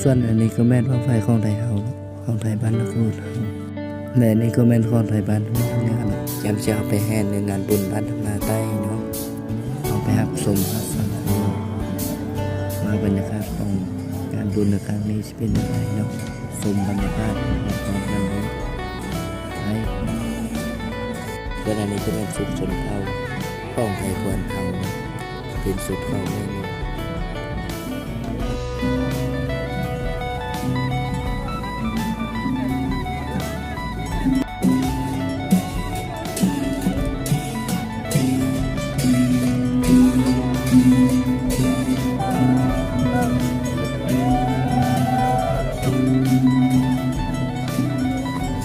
ສ່ວນອັນນີ້ກໍແມ່ນບັ້ງໄຟຂອງໄທເຮົາເນາະ, ຂອງໄທບ້ານນາກູດເຮົາ ແລະ ອັນນີ້ກໍແມ່ນຂອງໄທບ້ານຫ້ວຍທຳງາເນາະ. ຍາມທີ່ເຮົາໄປແຫ່ໃນງານບຸນບ້ານທຳນາໃຕ້ເນາະ, ເຮົາໄປຮັບຊົມຮັບຟັງກັນເນາະ ວ່າບັນຍາກາດຂອງງານບຸນໃນຄັ້ງນີ້ຊິເປັນຈັ່ງໃດເນາະ. ຊົມບັນຍາກາດພ້ອມໆກັນເລີຍ. ໄປ ເຊິ່ງອັນນີ້ຈະເປັນຊຸດຊົນເຜົ່າຂອງໄທກວນເຮົາເນາະ, ເປັນຊຸດຂອງແມ່ຍິງ.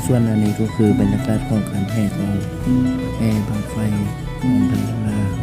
ສ່ວນອັນນີ້ກໍຄືບັນຍາກາດຂອງການແຫ່ຂອງ ແຫ່ບັ້ງໄຟຂອງໄທລາວ.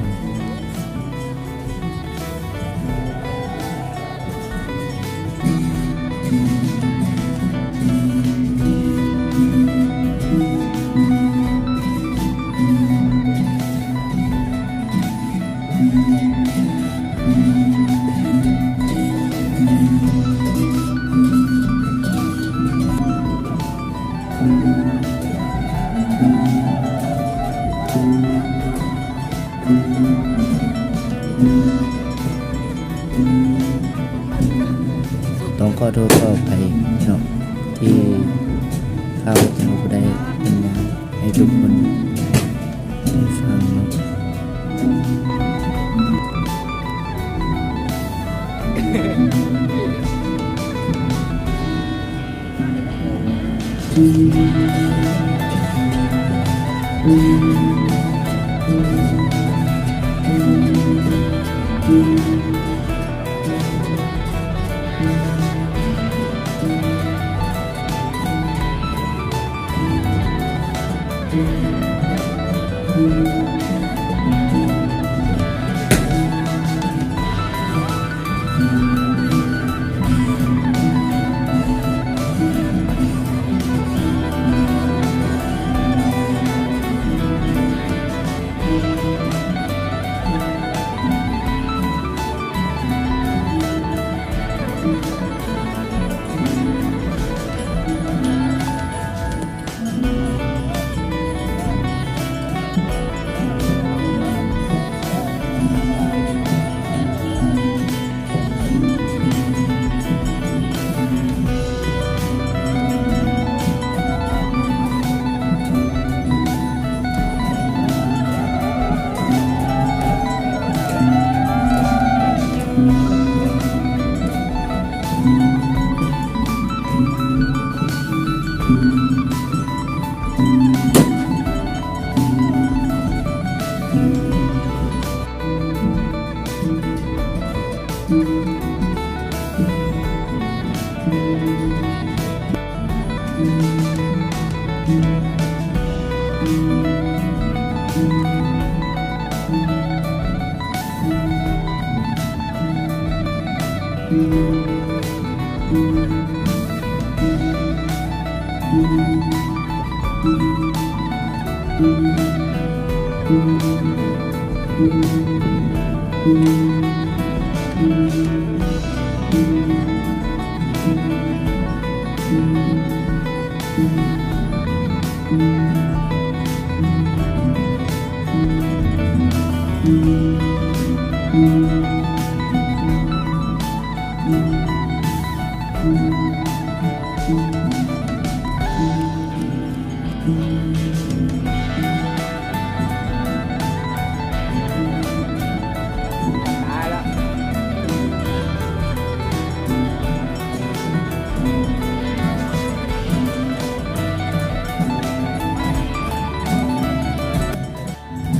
ຕ້ອງຂໍໂທດຂໍອະໄພເນາະ ທີ່ຂ້າພະເຈົ້າບໍ່ໄດ້ບັນຍາຍໃຫ້ທຸກຄົນໄດ້ຟັງເນາະ.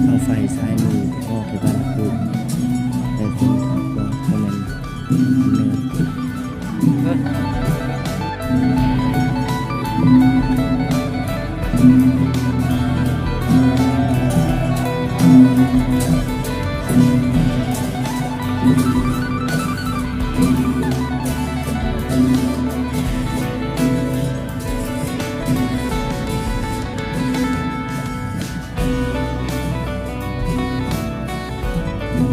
ທາງຝ່າຍຊ້າຍມືອອກໄປບ້ານຄູດ ແຕ່ຄົນຂັບກໍບໍ່ແມ່ນເໜືອ. ມາ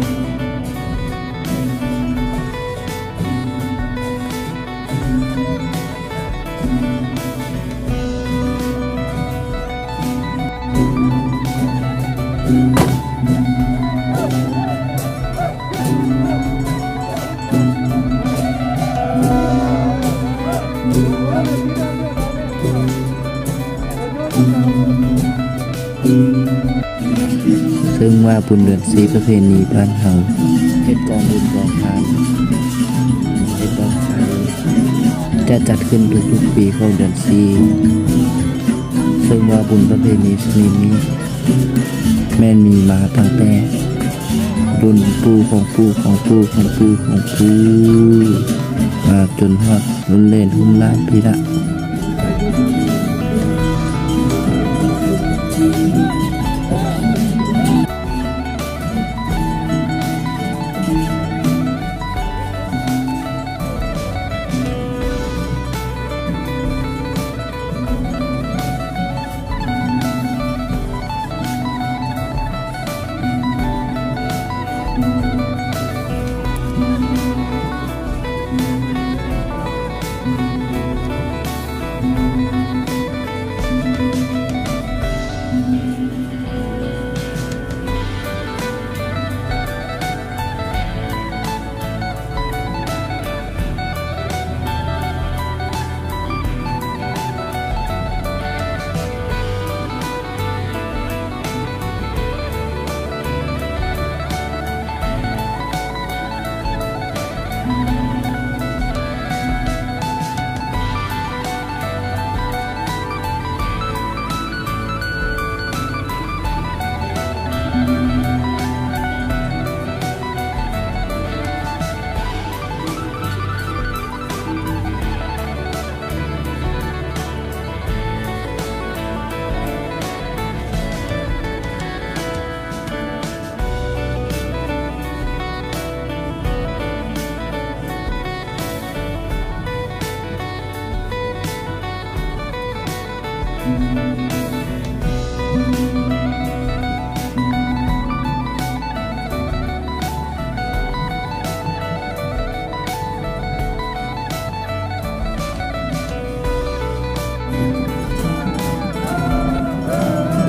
ເຊິ່ງວ່າບຸນເດືອນສີ່ ປະເພນີບ້ານເຮົາ ເຮັດກອງບຸນກອງທານ ເຮັດບັ້ງໄຟ ຈະຈັດຂຶ້ນທຸກໆປີຂອງເດືອນສີ່ ເຊິ່ງວ່າບຸນປະເພນີຊະນິດນີ້ ແມ່ນມີມາຕັ້ງແຕ່ລຸ້ນປູ່ຂອງປູ່ຂອງປູ່ຂອງປູ່ຂອງປູ່ ມາຈົນຮອດລຸ້ນເຫຼນຮຸ່ນຫຼານພີ້ລະ.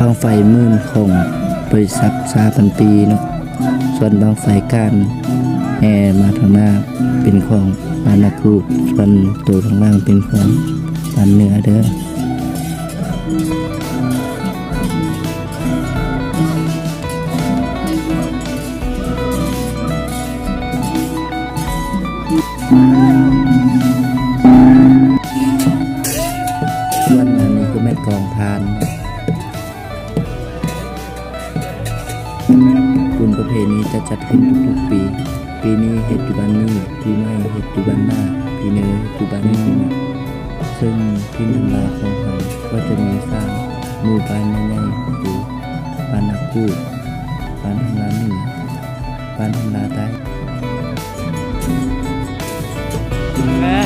ບັ້ງໄຟໝື່ນຂອງບໍລິສັດຊາພັນປີເນາະ, ສ່ວນບັ້ງໄຟກ້ານແຫ່ມາທາງໜ້າເປັນຂອງບ້ານນາກູດ, ສ່ວນໂຕທາງຫຼັງເປັນຂອງບ້ານເໜືອເດີ້. ສ່ວນອັນນີ້ກໍແມ່ນກອງທານ. ບຸນປະເພນີຈະຈັດຂຶ້ນທຸກໆປີ. ປີນີ້ເຮັດຢູ່ບ້ານນີ້, ປີໃໝ່ເຮັດຢູ່ບ້ານໜ້າ, ປີເໜີເຮັດຢູ່ບ້ານນີ້. ເຊິ່ງຖິ່ນທຳລາຂອງເຮົາກໍຈະມີສາມໝູ່ບ້ານໃຫຍ່ໆ ຄື ບ້ານນາກູດ, ບ້ານທຳລາເໜືອ, ບ້ານທຳລາໃຕ້. ແມ່.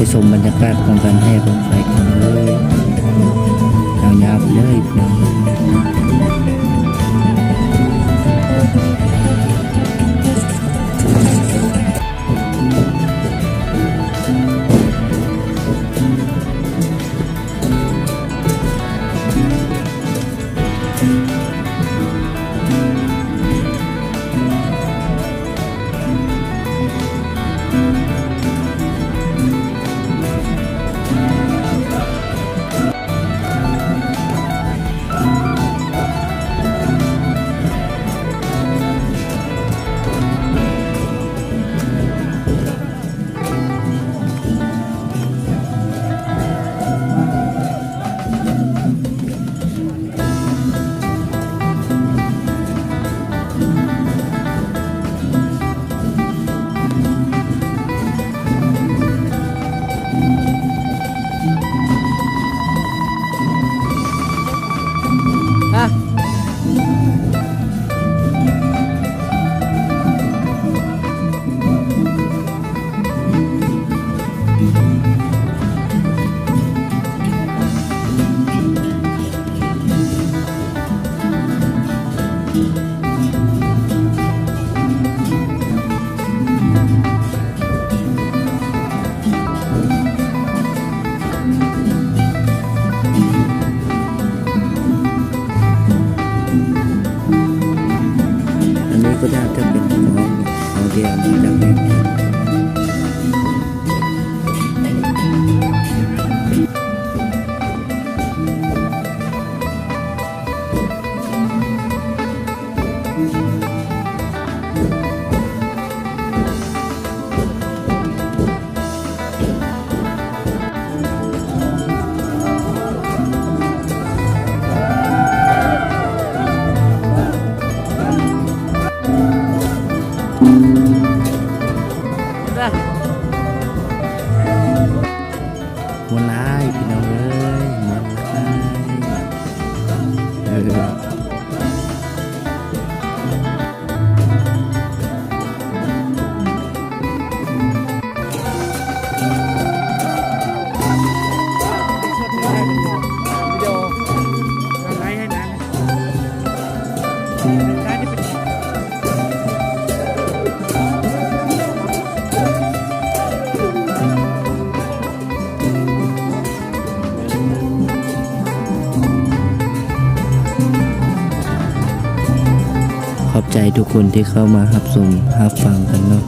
ໄປຊົມບັນຍາກາດຂອງການແຫ່ບັ້ງໄຟກັນເລີຍ, ຍາວໆໄປເລີຍພີ່ນ້ອງ. ເ ໃຈທຸກຄົນທີ່ເຂົ້າມາຮັບຊົມຮັບຟັງກັນເນາະ.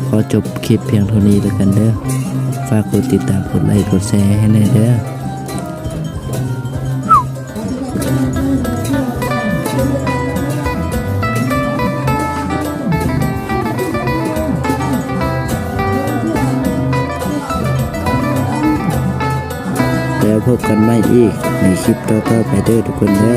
ຂໍຈົບຄລິບພຽງເທົ່ານີ້ແລ້ວກັນເດີ. ຝາກກົດຕິດຕາມ ກົດໄລ ກົດແຊໃຫ້ແດ່ເດີ. ແລ້ວພົບກັນໃໝ່ອີກໃນຄລິບຕໍ່ໆໄປເດີທຸກຄົນເດີ.